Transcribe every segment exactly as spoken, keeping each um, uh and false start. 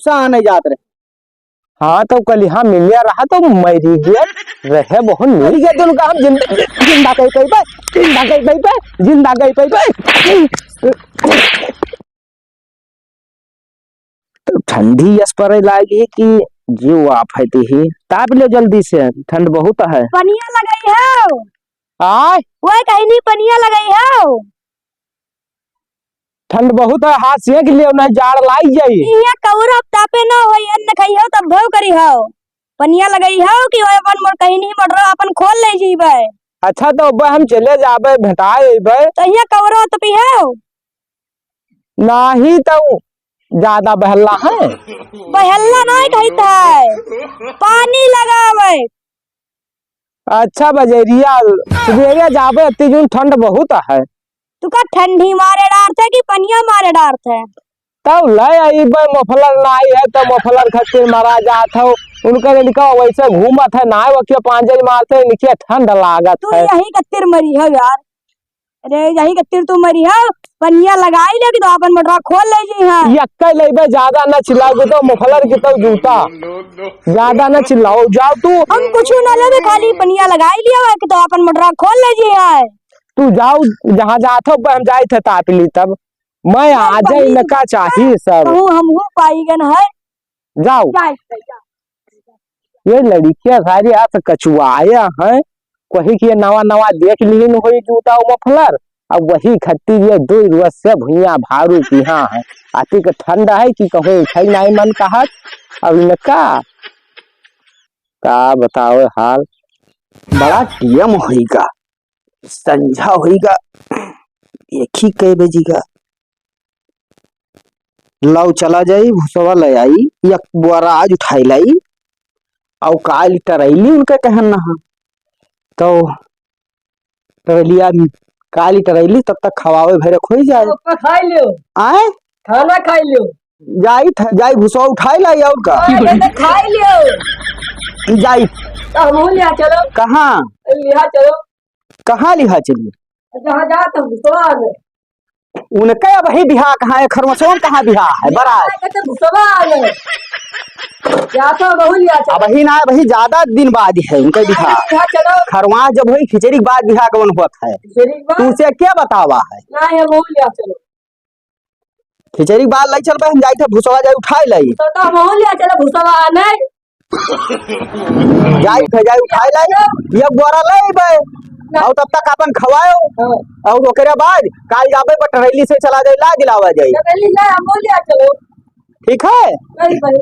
सा नहीं जात रहे। हाँ, तो कल यहाँ मिलिया रहा तो मरी गया, रहे बहुत मरी गया, तो उनका हम जिंदा, जिंदा कहीं, कहीं पे, जिंदा कहीं, कहीं पे, जिंदा कहीं, कहीं पे। तो ठंडी यस परे लागी कि जीव आफत ही। ताप ले जल्दी से, ठंड बहुत है। पनिया लगाई हो। आय? वही कहीं नहीं पनिया लगाई हो। ठंड बहुत है, हाथ सेक लियो, नहीं जाड़ लाग जाई। इहाँ कौरा तापे ना होई, अन्न खाई हो तब भव करी हो। पनिया लगाई हो कि वही अपन मोर कहीं नहीं मोटर अपन खोल ले जीबे। अच्छा, तो अब हम चले जाबे, भेटाए अइबे। तो इहाँ कौरा तपी हो। नाही तो ज्यादा बहल्ला है। बहल्ला नहीं कहित है, पानी लगावे। अच्छा बजरिया, सुबेरे जाबे, अति जून ठंड बहुत है। तू का ठंडी मारे डारत है कि पनिया मारे डारत है? तब ले अइबे, मफलर नाही है, तो मफलर खातिर मरा जात हो। उनका लड़का वैसे घूमत है, नाही वकिया पांजई मारते, इनके ठंड लागत तू है। यही खातिर मरी हो यार। अरे, यही खातिर तू मरी है, पनिया लगाई ले कि तो अपन मोटरा खोल ले जी है। यक्का लेबे, ज्यादा ना चिल्लाओ कि तो मफलर की तो जूता। ज्यादा ना चिल्लाओ, जाओ तू। हम कुछ ना लेबे, खाली पनिया लगाई लिया है कि तो अपन मोटरा खोल ले जी है। तू जाओ, जहाँ जात हो, हम जाए थे तापली तब। मैं आ जाए, इनका चाहिए सब। कहूँ हम हूँ पाईगन है। जाओ। जाए थे, जाओ। ये लड़कियां सारी आज कचुआया हैं, कही कि ये नवा नवा देख लीन होई जूता और मफलर, अब वही खत्ती ये दो रोज से भुइयां भारू पिहा है। आती के ठंड है कि कहूँ उठाई नाई मन कहत, अब इनका का बताओ हाल। बड़ा टीएम होइगा, संझा होइगा, एक ही कई बजिगा। लाओ चला जाई, भुसवा ले आई, एक बोरा आज उठाई लाई, अउ काल टरैली उनके कहन ना हा। तो टरैलिया काल टरैली तब तक खवावे भरे खोई जाए। तो खाई लियो। आए? खाना खाई लियो। जाई थ-, जाई भुसवा उठाई लाई और का? हाँ, ये तो खाई लियो। जाई। तो हमहू लिहा चलो। कहाँ? लिहा चलो। कहाँ लिहा चलिए? जहाँ जात हम भुसवा आ गए। उनके अबही बिहा कहाँ है? खरमसवन कहाँ बिहा है? बड़ा है। कहते भुसवा आ गए। जात हम बहु लिहा चलो। अबही ना, अबही ज्यादा दिन बाद है उनके बिहा। लिहा चलो। खरवा जब होई खिचड़ी के बाद बिहा कवन होत है? खिचड़ी के बाद? तुझसे क्या बतावा है? ना, ये बहु लिहा चलो। खिचड़ी बाल लाई चल बे, हम जाई थे भुसवा जाई उठाए लाई। तो, तो हम ले चलो भुसवा आने। जाई थे, जाई उठाए लाई, ये बोरा लाई बे। ना। और तब तक अपन खवाओ। हाँ। और ओकरे बाद काल जाबे बटरैली से चला जाए, ला दिलावा जाए। बटरैली जाए, हम ले चलो। ठीक है? नहीं भाई,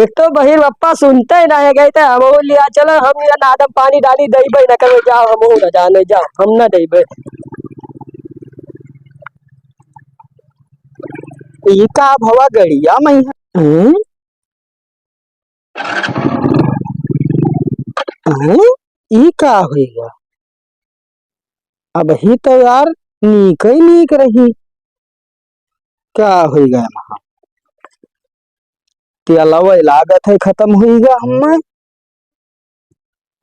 एक तो बहिर बप्पा सुनते ही ना है, कहते हम लिहा चलो, हम ये नादम पानी डाली दई भाई ना करो, जाओ हम ना जाने, जाओ हम ना दई भाई। ई का भवा गड़िया में है? हैं? हैं? ई का होइगा? अबही तो यार नीक ही नीक रही। का होइगा महा? तेलवा लागत है खतम होइगा हम्मे।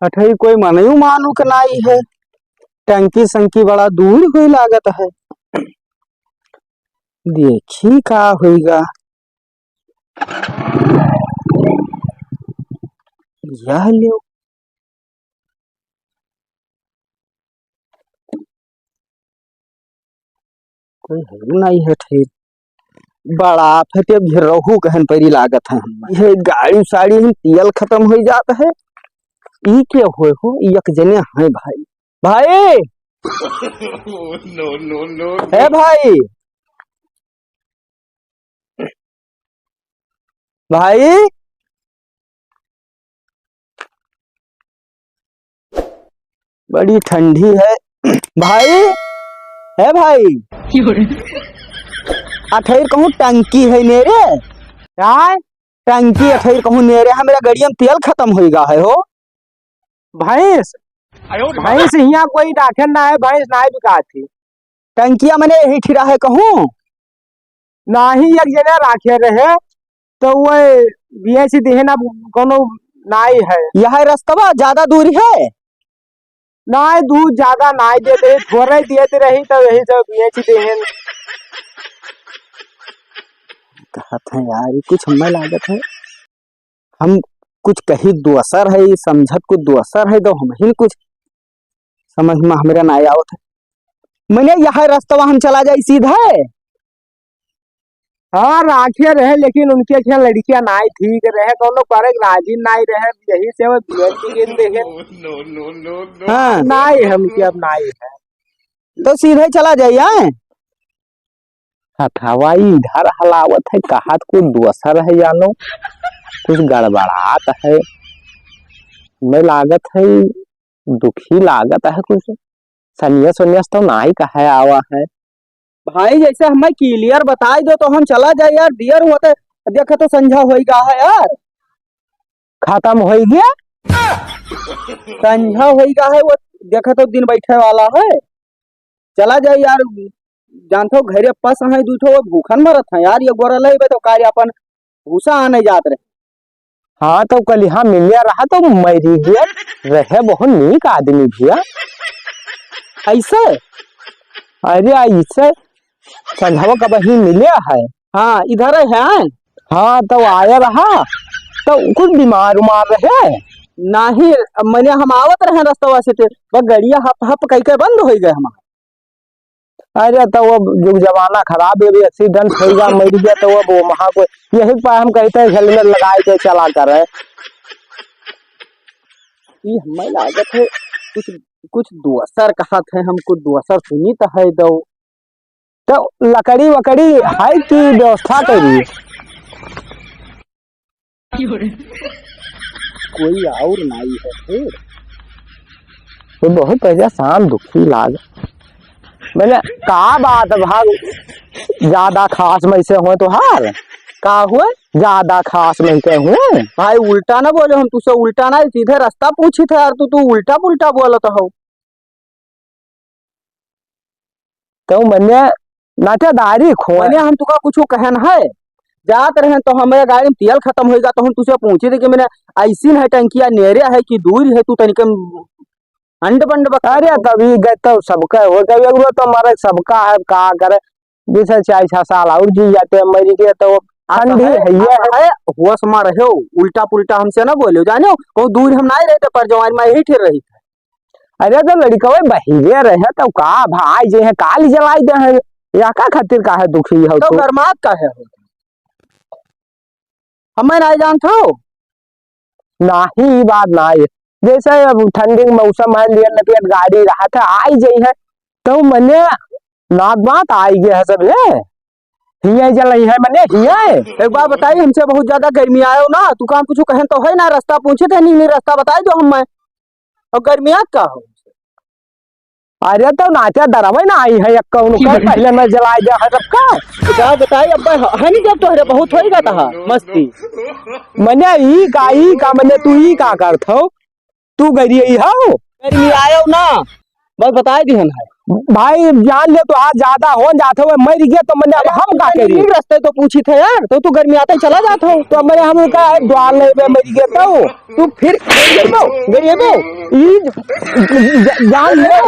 अठई कोई मनयू मानू के नाई है। टंकी संकी बड़ा दूर होई लागत है। देखी का होइगा। यह लो। कोई है नाई है ठेर। बड़ा फटे घिरहू कहन परी लागत है हम्मे। ये गाड़ी साड़ी हम तेल खतम होई जात है। ई के होए हो? ई एक जने है भाई। भाई! No, no, no, no। ए भाई! भाई, बड़ी ठंडी है। भाई, है भाई। अठैर कहूँ टंकी है मेरे। काय? टंकी अठैर कहूँ मेरे, हमारा गड़िया में तेल खतम होइगा है हो। भैंस? भैंस हियाँ कोई राखे ना है, भैंस ना बिकात ही। टंकिया मने यही ठिरा है कहूँ? नाही, एक जने राखे रहे, तो वो बेच देहन, अब कोनो नाई है। यह रस्तवा ज्यादा दूर है? नाई, दूर ज्यादा नाई देत रही, थोड़े देत रही, तो यही सब बेच देहन। कहत हैं यार, ई कुछ हमें लागत है, हम कुछ कही दोसर है, ई समझत कुछ दोसर है, तो हमहिन कुछ समझ में हमरा नाहीं आवत है। मने यह रस्तवा हम चला जाई सीधे। हाँ, राखे रहे, लेकिन उनके खेल लड़कियां नाहीं ठीक रहे, कौनो करे के राजी नाहीं रहे, यही से वो बियन के गिन देखे। हाँ। नाहीं, हमके अब नाहीं है। तो सीधे चला जाई, आए? हथवा इधर हलावत है, कहत कुछ दोसर है जानो, कुछ गड़बड़ात है। हमें लागत है, दुखी लागत है कुछ। सनियस वनियस तो नाहीं कहे आवा है। भाई, जैसे हमें clear बताई दो तो हम चला जाए यार, देर होते, देखा तो संझा होई गा है यार। खतम होई गया? संझा होई गा है, वो देखा तो दिन बैठे वाला है। चला जाए यार, जानत हो घरे पस हैं दुइ ठो, वो भूखन मरत हैं यार, ये गोरा लेबे तो कार्य अपन भूसा आने जात रहे। हाँ, तो कल यहाँ मिलिया रहा तो मरी गया, रहे बहुत नीक आदमी भैया। ऐसे? अरे, ऐसे संझवा कबहीं मिलिया है। हाँ, इधर है। हाँ, तो आया रहा, तो कुछ बीमार उमार रहे? नाहीं, मने हम आवत रहे रस्तवा से, ते बस गड़िया हप हप कई के बंद होई गए हमार। अरे, तो अब जुग जमाना खराब है, अभी accident होई गा, मर गया, तो अब वहाँ को यही पर हम कहते हैं, helmet लगाए के चला करे। ई हमें लागत है, कुछ, कुछ दोसर कहत है, हम कुछ दोसर सुनी तो है दो। तो लकड़ी वकड़ी है कि व्यवस्था करी? कोई और नाई है फिर? तो बहुत परेशान दुखी लाग। मैंने का बात भाग, ज्यादा खास में से हो तोहार? का हुए? ज्यादा खास में के हुए? भाई उल्टा ना बोले, हम तुझसे उल्टा ना, सीधे रास्ता पूछी थे यार, तू, तू उल्टा पुल्टा बोलत हो। तो मने नाटेदारी खोए। मने हम तुका कुछ कहन है, जात रहे तो हमारे गाड़ी में तेल खतम होइगा, तो हम तुझसे पूछी थे कि मने ऐसी है टंकिया नेरे है कि दूर है, तू तनिक अंड बंड बक-, अरे तभी गए तो सबका हो, कभी अगलो तो हमारे सबका है, का करे, जैसे चार छह साल और जी जाते हैं, मरी गए तो ठंडी है, ये है। होश में रहो, उल्टा पुल्टा हमसे ना बोलो, जानो, कहूँ दूर हम ना रहते, पर जवान में यही ठेर रही। अरे तो लड़कवे बहिरे रहे तो का भाई जे है काल जलाई दे है, या का खातिर का है दुखी हो तो तू? गरमात का है हो? हमें नाहीं जानत हो? नाहीं, ई बात नाहीं है। जैसे अब ठंडी के मौसम है, लियन नतियन गाड़ी रहत है, आई जइहैं, तो मने नात बात आई गए है सब, है। हियाँ जल रही है, मने हियाँ। एक बात बताई, हमसे बहुत ज्यादा गर्मी आयो ना, तू काम कुछ कहन तो है ना, रास्ता पूछे थे, नहीं, नहीं, रास्ता बताई दो हमें। और गर्मियात का हो? अरे तो नाचा डरावे ना आई है, एक कौन कर पहले मैं जलाए जा है सबका। का बताई अब है नहीं जब तोहरे बहुत होई गा तहा मस्ती। मने ई का, ई का, मने तू ई का करत हो? तू गरिया ही हो? गर्मी आयो ना, बस बताए दिहन है। भाई जान ले तो आज ज्यादा हो जात हो, मर गया तो मने अब हम का करी? रास्ते तो पूछी थे यार, तो तू गर्मी आते ही चला जात हो। तो मने हम का द्वार ले बे मर गया तो। तू फिर गरिएबो, गरिएबो। ई ज-, ज-, जान ले,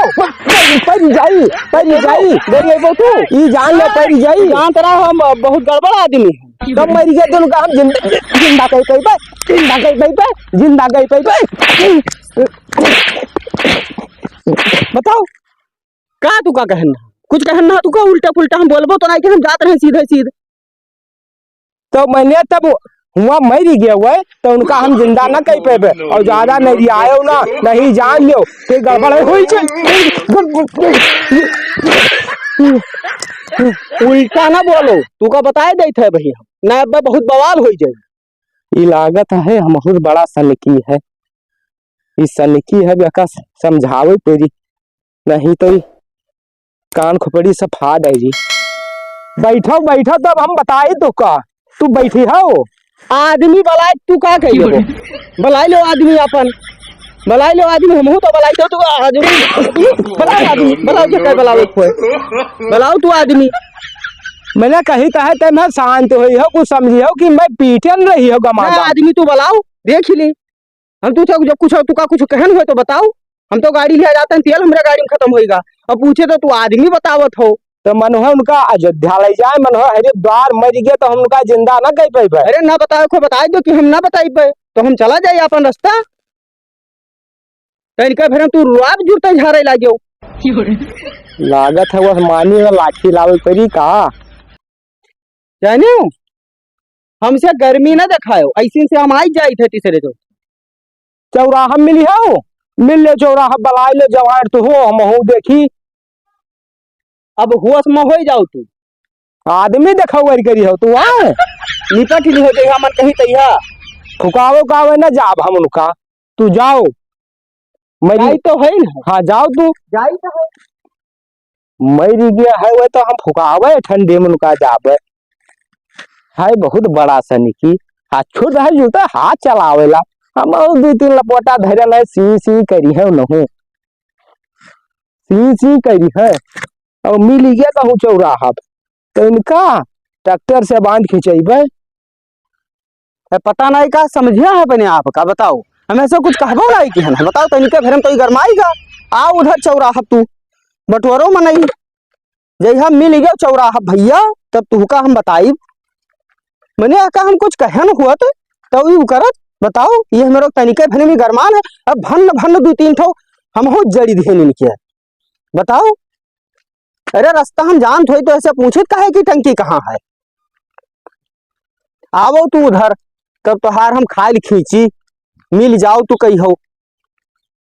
पर जाई, पर जाई। गरिएबो तू। ई जान ले, पर जाई। जानत रहा हम बहुत गड़बड़ आदमी है। तब मर गया तो उनका हम जिंदा, जिंदा कहीं, कहीं पे, जिंदा कहीं, कहीं पे, जिंदा कहीं, कहीं पे। बताओ, का तू का कहन रहा? कुछ कहन रहा तू का उल्टा पुल्टा हम बोलबो तो नहीं कि हम जात रहे सीधे सीधे। तो मने तब हुआ मर गया हुआ है, तो उनका हम जिंदा ना कह पेबे। और ज्यादा नहीं आयो ना, नहीं जान लियो, फिर गड़बड़ है, होई जाए। उल्टा ना बोलो, तू का बताए देत है भैया, ना अब बहुत बवाल होई जाए। ई लागत है हम बहुत बड़ा सनकी है, ई सनकी है, बेका समझावे तेरी, नहीं तो ई कान खोपड़ी से फाड़ आई जी। बैठो, बैठो, तब हम बताई तो का। तू बैठी हो? आदमी बलाई, तू का कही हो? बलाई लो आदमी अपन, बलाई लो आदमी, हमहू तो बलाई तो तू आदमी, बलाई आदमी, बलाई के कह बलाओ कोई, बलाओ तू आदमी। मैंने कही तो है, ते मैं शांत होई हो, कुछ समझी हो कि मैं पीटन रही हो गमा ना, गमा। आदमी तू बलाओ, देख ही ले। हम तू से जब कुछ, तू का कुछ कहन हुए तो बताओ, हम तो गाड़ी लिया जाते हैं, तेल हमरे गाड़ी में खतम होइगा। अब पूछे तो तू आदमी बतावत हो। तो मन हो उनका अयोध्या ले जाए, मन हो हरिद्वार, मरि गए तो हम उनका जिंदा ना कह पाइबे। अरे ना बताए को बताए दो कि हम ना बताइबे, तो हम चला जाए अपन रास्ता। तो इनका फिर हम तू रुआब जुरते झारे लाग्यो। लागत है वो मानी में लाठी लावे परी का। जाने हो, हमसे गर्मी ना देखायो, ऐसी से हम आई जाई थे तीसरे जो। चौराहा मिली हो, मिल ले चौराहा, बलाई ले जवान तो हो, हम हो देखी। अब होश में हो जाओ तू। आदमी देखो वर करी हो तू, हाँ? निपट ली हो जइहा मन कही तइहा। फुकावे उकावे ना जाब हम उनका, तू जाओ। मरी जाई तो है ना। हाँ, जाओ तू। जाई तो है। मरी गया है, वह तो हम फुकावे ठंडी में उनका जाबे। है बहुत बड़ा सनिकी, हाथ छुट है, जूता हाथ चलावेला। हम और दो तीन लपोटा धरल है, सी सी करी है उनहु, सी सी करी है। और मिल गया कहूँ चौराहा पे, तो इनका ट्रैक्टर से बांध खिंचैबे। ए, पता नहीं का समझिया है अपने आप का, बताओ। हम ऐसे कुछ कहबो नहीं कि है ना, बताओ, तनिके फिर हम तो ई गरमाई गा। आओ उधर चौराहा तू, बटोरो मनई, जइहा मिल गया चौराहा भैया, तब तुहका हम बताइब। मने का हम कुछ कहे न हुआ तो, तो यू करत, बताओ, ये हमरो तनिके फिर में गरमान है। अब भन्न भन्न दो तीन ठो हम हो जड़ी देन इनके, बताओ। अरे रास्ता हम जानत होई तो ऐसे पूछित काहे कि टंकी कहाँ है? आवो तू उधर, तब तोहार हम खाइल खींची, मिल जाओ तू कही हो।